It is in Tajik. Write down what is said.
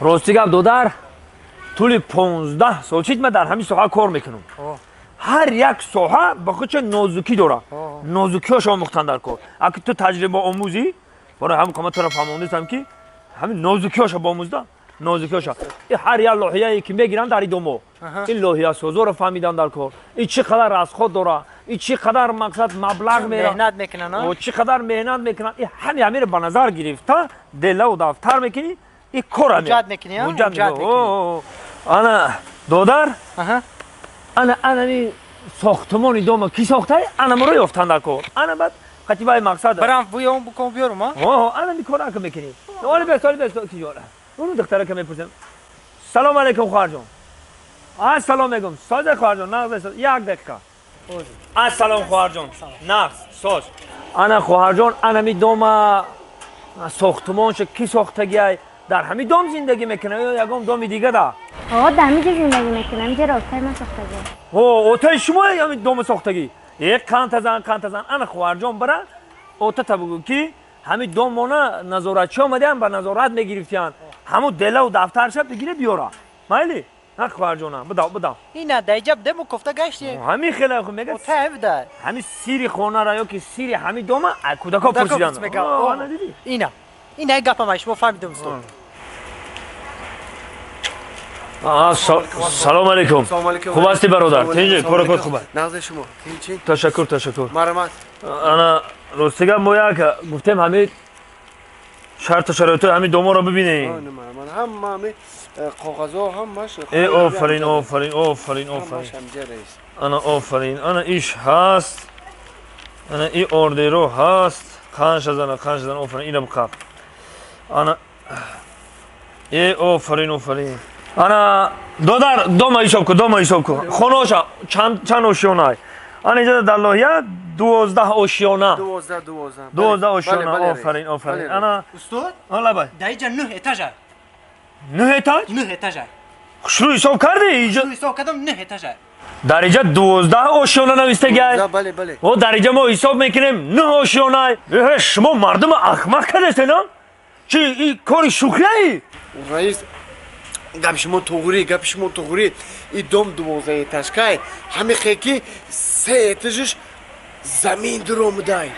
Рости гап, додар, тӯли 15 сол чид ман дар ҳамин соҳа кор мекунам. Ҳар як соҳа ба худша нозукӣ дорад. Нозукиҳош омӯхтан дар кор. Аки ту таҷриба омӯзӣ, барои ҳамин қомат туро фаҳмондистам, ки ҳамин нозукиҳоша боомӯзда, нозукиҳоша. Ҳар як лоҳияе ки мегиранд дар идомо, ин лоҳиясозоро фаҳмидан дар кор, и чӣ қадар расход дора, и чӣ қадар мақсад маблағ меҳнат мекунанд, чӣ қадар меҳнат мекунанд, и ҳами ҳамиро ба назар гирифта делаву дафтар мекунӣ, и кора ҳуҷҷат мекунӣ. Ана, додар, ана анами сохтумони дома ки сохтай, ана моро ёфтан дар кор. Ана баъд қатибаи мақсад барам буём буком биёрум. Ана ми кора ка мекунӣ. Оли бес, оли бес, ки ҷора уну духтара ка мепурсем. Салом алейкум, хоҳарҷон. Ассалом мегум, созе хоҳарҷон, нағз, як дақиқа. Ассалом, хоҳарҷон, нағз, соз. Ана, хоҳарҷон, анами дома сохтумонша ки сохтагиай? Дар ҳамин дом зиндагӣ мекунам ё ягон доми дига да? О, дар ҳамин ҷо зиндагӣ мекунам, инҷа отаи ман сохтагӣ. О, отаи шумо ҳамин дома сохтагӣ? Э, қантазан, қантазан. Ана, хоҳарҷон, бара отата бугӯ, ки ҳамин домона назоратчӣ омадиан, ба назорат мегирифтиянд. Ҳамун делаву дафтарша бигире, биёра. Майли, на, хоҳарҷонам, бидав, бидав. Ина даиҷаб дему кофта гашти. Ҳамин хеле мега, ҳамин сири хонара ё ки сири ҳамин дома кӯдако пурсидан. Ина, ина гапама шумо фаҳмидум, устод. Салом алейкум, хуб ҳасти, бародар? Тинҷи, коракот хуб аст? Нағзи, шумо тинчи? Ташаккур, ташаккур. Марҳамат. Ана, ростига, мо як гуфтем, ҳамин шарту шароитҳои ҳамин доморо бибинем. Ҳама ҳами коғазҳо ҳамаш. Э, офарин, офарин, офарин, офарин. Ана, офарин, ана иш ҳаст, ана и ордеро ҳаст. Қанша зана, қанша зана, офарин, ина биқаб. Ана, э, офарин, офарин. Ана, додар, дома ҳисоб кун, дома ҳисоб кун. Хонаоша чанд ошёнай? Ана, инҷа дар лоҳия 12 ошёна. 12, 12. 12 ошёна, офарин, офарин. Ана, устод. Лабай. Дар инҷа нӯҳ этажа. Нӯҳ этаж? Нӯҳ этажа. Хушрӯ ҳисоб кардӣ? Ҳисоб кардам, нӯҳ этажа. Дар инҷа 12 ошёна навистагиай. Бале, бале. О, дар инҷа мо ҳисоб мекунем, нӯҳ ошёнай. Шумо мардума ахмақ кардастена. Чи, и кори шӯхияи? Раис, гапи шумо туғрӣ, гапи шумо туғрӣ. И дом 12 этажкай, ҳамихе ки се этажиш замин дуромудай.